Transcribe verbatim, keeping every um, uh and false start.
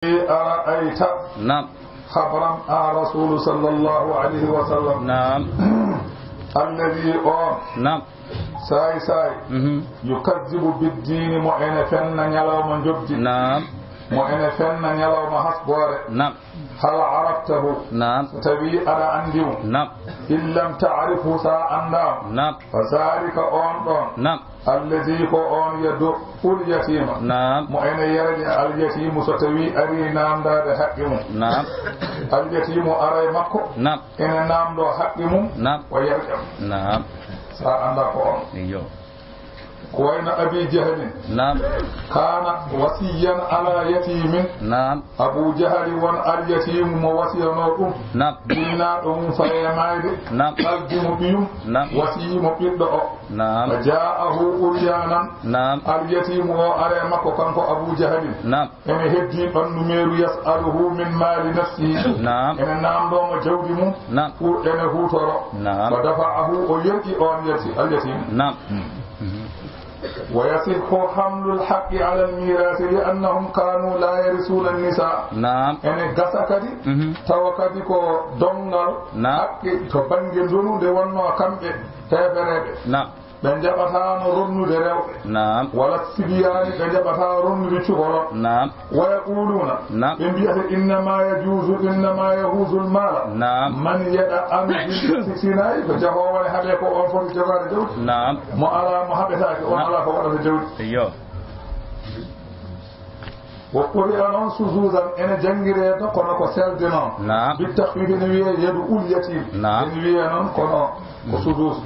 أرأيت. Naam. Habram an Rasulu sallallahu alayhi wa sallam. Naam. Alladhi, on. Naam. Saay saay. Mhm. Yukazzibu biddiini, mo ene fenna ñalawma njoɓdi. Naam. Mo ene fenna ñalawma hasboore. Naam. Hal araftahu? Naam. So tawi aɗa anndi mo. Naam. In lam ta'rifhu, so a anndaa mo. Naam. Fa zaalika, on ɗon. Naam. Alladhi, ko on, yadu'ul yatiima. Naam. Mo ene yerƴa al yatiimu so tawi ari naamndaade haqqe mum. Naam. Al yatiimu ara e makko. Naam. Ene naamndoo haqqe mum. Naam. O yerƴa mo. Naam. So a anndaa ko on. Iyo. Ko wayno Abi Jahlin. Naam. Kaana wasiyyan ala yatiimin. Naam. Abu Jahali won al yatiimu mo wasiyanoo ɗum. Naam. Jinnaaɗo mum faye maayde. Naam. Ɓaldi mo ɓiyum. Naam. Wasiyii mo ɓiɗɗo o. Naam. Fa jaa'ahu uryaanan. Naam. Al yatiimu o ari e makko kanko Abu Jahlin. Naam. Ene heddii ɓanndu meeru, yas'aluhu min maali nafsihi. Naam. Ene naamndoo mo jawdi mum. Naam. Pour ene huutoro. Naam. Fa dafa'ahu, o yerƴi on yati-, al yatiim. Naam. Wa yasihhu hamlul haqqi alal miiraasi li annahum kaanu laa yarisuuna nisaa. Naam. Ene gasa kadi, mhm, tawa kadi ko donngal, naam, haqqe to bannge ndonu nde wonnoo kamɓe heefereeɓe. Naam. Ɓe njaɓataano ronnude rewɓe. Naam. Wala sibiyaani, ɓe njaɓataa ronnude cukalon. Naam. Wa yaquluuna, naam, ɓe mbiyata, innama yajuuzu, innama yahuuzul maala. Naam. Man yada an bil, si sinaay ko jahoowo ne haɓe ko on foti jogaade jawdi. Naam. Mo alaa mo haɓetaake, on, naam, alaa ko waɗata jawdi. Iyo. Wa quri'a noon suzuzan, ene janngiree to, kono ko selde noon. Naam. Bi takhfiif, ene wiyee yadu ul yatiim. Naam. Ene wiyee noon, kono ko suzuz.